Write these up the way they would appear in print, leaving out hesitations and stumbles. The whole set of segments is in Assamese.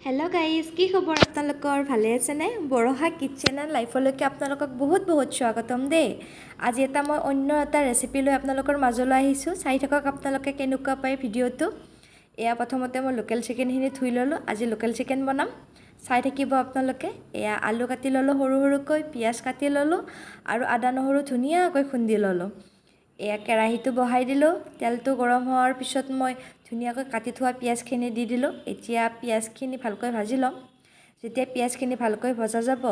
হেল্ল' গাইজ, কি খবৰ আপোনালোকৰ? ভালে আছেনে? বৰষা কিটচেন এণ্ড লাইফলৈকে আপোনালোকক বহুত বহুত স্বাগতম দেই। আজি এটা মই অন্য এটা ৰেচিপি লৈ আপোনালোকৰ মাজলৈ আহিছোঁ। চাই থাকক আপোনালোকে কেনেকুৱা পায় ভিডিঅ'টো। এয়া প্ৰথমতে মই লোকেল চিকেনখিনি ধুই ল'লোঁ। আজি লোকেল চিকেন বনাম, চাই থাকিব আপোনালোকে। এয়া আলু কাটি ল'লোঁ সৰু সৰুকৈ, পিঁয়াজ কাটি ল'লোঁ আৰু আদা নহৰু ধুনীয়াকৈ খুন্দি ল'লোঁ। এয়া কেৰাহীটো বহাই দিলোঁ। তেলটো গৰম হোৱাৰ পিছত মই ধুনীয়াকৈ কাটি থোৱা পিঁয়াজখিনি দি দিলোঁ। এতিয়া পিঁয়াজখিনি ভালকৈ ভাজি ল'ম। যেতিয়া পিঁয়াজখিনি ভালকৈ ভজা যাব,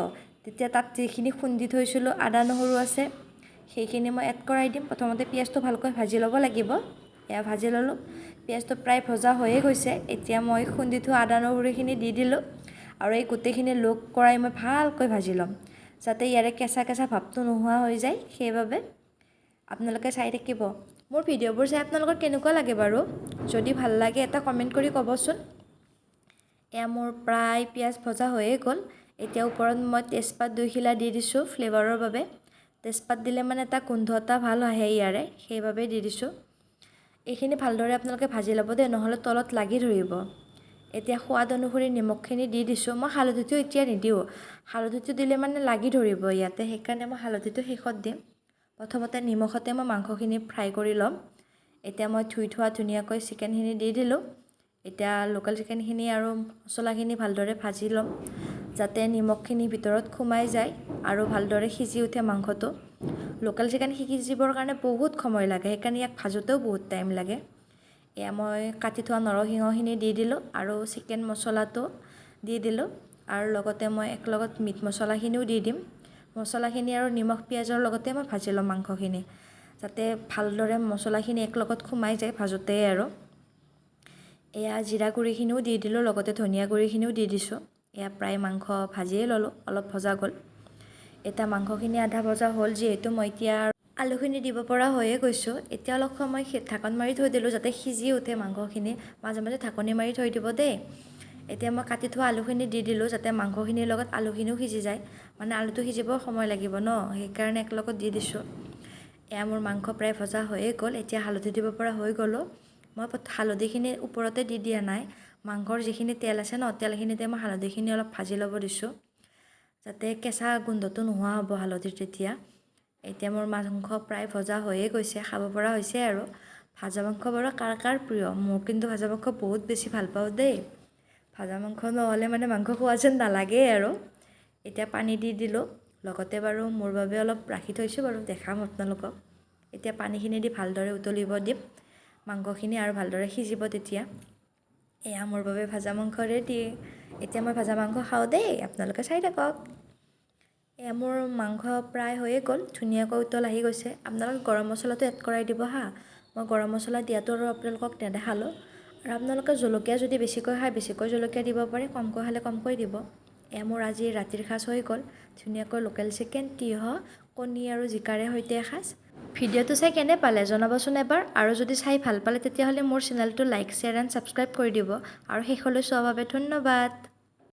তেতিয়া তাত যিখিনি খুন্দি থৈছিলোঁ আদা নহৰু আছে, সেইখিনি মই এড কৰাই দিম। প্ৰথমতে পিঁয়াজটো ভালকৈ ভাজি ল'ব লাগিব। এয়া ভাজি ল'লোঁ, পিঁয়াজটো প্ৰায় ভজা হৈয়ে গৈছে। এতিয়া মই খুন্দি থোৱা আদা নহৰুখিনি দি দিলোঁ আৰু এই গোটেইখিনি লগ কৰাই মই ভালকৈ ভাজি ল'ম, যাতে ইয়াৰে কেঁচা কেঁচা ভাৱটো নোহোৱা হৈ যায়। সেইবাবে আপোনালোকে চাই থাকিব। মোৰ ভিডিঅ'বোৰ চাই আপোনালোকৰ কেনেকুৱা লাগে বাৰু? যদি ভাল লাগে, এটা কমেণ্ট কৰি ক'বচোন। এয়া মোৰ প্ৰায় পিঁয়াজ ভজা হৈয়ে গ'ল। এতিয়া ওপৰত মই তেজপাত দুইখিলা দি দিছোঁ ফ্লেভাৰৰ বাবে। তেজপাত দিলে মানে এটা গোন্ধ এটা ভাল আহে ইয়াৰে, সেইবাবে দি দিছোঁ। এইখিনি ভালদৰে আপোনালোকে ভাজি ল'ব দেই, নহ'লে তলত লাগি ধৰিব। এতিয়া সোৱাদ অনুসৰি নিমখখিনি দি দিছোঁ। মই হালধিটো এতিয়া নিদিওঁ। হালধিটো দিলে মানে লাগি ধৰিব ইয়াতে, সেইকাৰণে মই হালধিটো শেষত দিম। প্ৰথমতে নিমখতে মই মাংসখিনি ফ্ৰাই কৰি ল'ম। এতিয়া মই ধুই থোৱা ধুনীয়াকৈ চিকেনখিনি দি দিলোঁ। এতিয়া লোকেল চিকেনখিনি আৰু মছলাখিনি ভালদৰে ভাজি ল'ম, যাতে নিমখখিনি ভিতৰত সোমাই যায় আৰু ভালদৰে সিজি উঠে মাংসটো। লোকেল চিকেন সিজিবৰ কাৰণে বহুত সময় লাগে, সেইকাৰণে ইয়াক ভাজোঁতেও বহুত টাইম লাগে। এয়া মই কাটি থোৱা নৰসিংহখিনি দি দিলোঁ আৰু চিকেন মছলাটো দি দিলোঁ আৰু লগতে মই একেলগত মিট মছলাখিনিও দি দিম। মছলাখিনি আৰু নিমখ পিঁয়াজৰ লগতে মই ভাজি ল'ম মাংসখিনি, যাতে ভালদৰে মছলাখিনি একেলগত সোমাই যায় ভাজোঁতেই। আৰু এয়া জিৰা গুড়িখিনিও দি দিলোঁ, লগতে ধনিয়া গুড়িখিনিও দি দিছোঁ। এয়া প্ৰায় মাংস ভাজিয়ে ল'লোঁ, অলপ ভজা গ'ল। এতিয়া মাংসখিনি আধা ভজা হ'ল যিহেতু, মই এতিয়া আলুখিনি দিব পৰা হৈয়ে গৈছোঁ। এতিয়া অলপ সময় ঢাকন মাৰি থৈ দিলোঁ, যাতে সিজি উঠে মাংসখিনি। মাজে মাজে ঢাকনি মাৰি থৈ দিব দেই। এতিয়া মই কাটি থোৱা আলুখিনি দি দিলোঁ, যাতে মাংসখিনিৰ লগত আলুখিনিও সিজি যায়। মানে আলুটো সিজিব সময় লাগিব ন, সেইকাৰণে একেলগত দি দিছোঁ। এয়া মোৰ মাংস প্ৰায় ভজা হৈয়ে গ'ল। এতিয়া হালধি দিব পৰা হৈ গ'লোঁ। মই হালধিখিনি ওপৰতে দি দিয়া নাই। মাংসৰ যিখিনি তেল আছে ন, তেলখিনিতে মই হালধিখিনি অলপ ভাজি ল'ব দিছোঁ, যাতে কেঁচা গোন্ধটো নোহোৱা হ'ব হালধিৰ তেতিয়া। এতিয়া মোৰ মাংস প্ৰায় ভজা হৈয়ে গৈছে, খাব পৰা হৈছে। আৰু ভাজা মাংস বাৰু কাৰ কাৰ প্ৰিয়? মোৰ কিন্তু ভাজা মাংস বহুত বেছি ভাল পাওঁ দেই। ভাজা মাংস নহ'লে মানে মাংস খোৱা যেন নালাগেই। আৰু এতিয়া পানী দি দিলোঁ। লগতে বাৰু মোৰ বাবে অলপ ৰাখি থৈছোঁ বাৰু, দেখাম আপোনালোকক। এতিয়া পানীখিনি দি ভালদৰে উতলিব দিম মাংসখিনি আৰু ভালদৰে সিজিব তেতিয়া। এয়া মোৰ বাবে ভাজা মাংস ৰেডি। এতিয়া মই ভাজা মাংস খাওঁ দেই, আপোনালোকে চাই থাকক। এয়া মোৰ মাংস প্ৰায় হৈয়ে গ'ল, ধুনীয়াকৈ উতল আহি গৈছে। আপোনালোকে গৰম মছলাটো এড কৰাই দিব হা। মই গৰম মছলা দিয়াটো আৰু আপোনালোকক নেদেখালোঁ। আৰু আপোনালোকে জলকীয়া যদি বেছিকৈ খায়, বেছিকৈ জলকীয়া দিব পাৰে, কমকৈ খালে কমকৈ দিব। এয়া মোৰ আজি ৰাতিৰ সাজ হৈ গ'ল। ধুনীয়াকৈ লোকেল চিকেন, তিয়ঁহ, কণী আৰু জিকাৰে সৈতে এসাঁজ। ভিডিঅ'টো চাই কেনে পালে জনাবচোন এবাৰ। আৰু যদি চাই ভাল পালে, তেতিয়াহ'লে মোৰ চেনেলটো লাইক, শ্বেয়াৰ এণ্ড ছাবস্ক্ৰাইব কৰি দিব। আৰু শেষলৈ চোৱাৰ বাবে ধন্যবাদ।